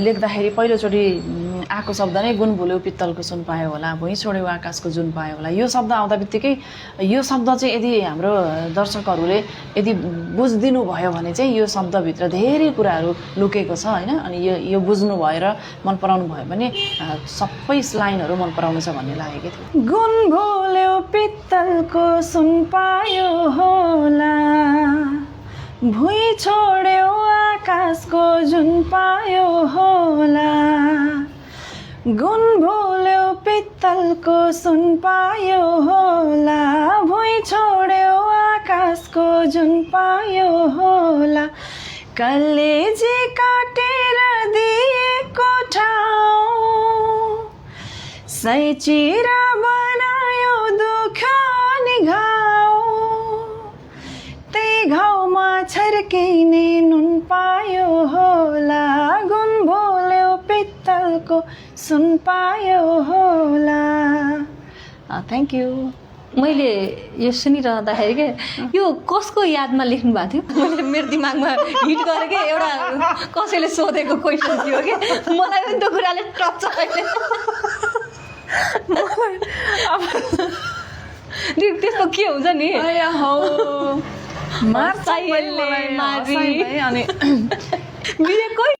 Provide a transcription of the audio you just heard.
लेख्दाखेरि पहिलोचोटि आएको शब्द नै गुण भुल्यो पित्तलको सुन पायो होला, भुइँ छोड्यो आकाशको जुन पायो होला। यो शब्द आउँदा बित्तिकै यो शब्द चाहिँ यदि हाम्रो दर्शकहरूले यदि बुझिदिनु भयो भने चाहिँ यो शब्दभित्र धेरै कुराहरू लुकेको छ होइन। अनि यो बुझ्नु भएर मन पराउनु भयो भने सबै लाइनहरू मन पराउनु छ भन्ने लागेको थियो। गुण भुल्यो पित्तलको सुन पायो होला, भुइँ छोड्यो आकाशको जुन पायो होला। गुण भुल्यो पित्तलको सुन पायो होला, भुइँ छोड्यो आकाशको जुन पायो होला। कलेजी काटेर दिएको ठाउँ सही चिरा बनायो दुःख नि घाउ। त्यही घाउमा छर्किने नुन पायो होला, गुण भुल्यो पित्तलको सुन पायो होला। Thank you. मैले यो सुनिरहँदाखेरि के यो कसको यादमा लेख्नु भएको थियो मैले मेरो दिमागमा हिट गरेँ कि एउटा कसैले सोधेको क्वेसन थियो कि मलाई पनि त्यो कुराले टच अहिले त्यस्तो के हुन्छ नि अनि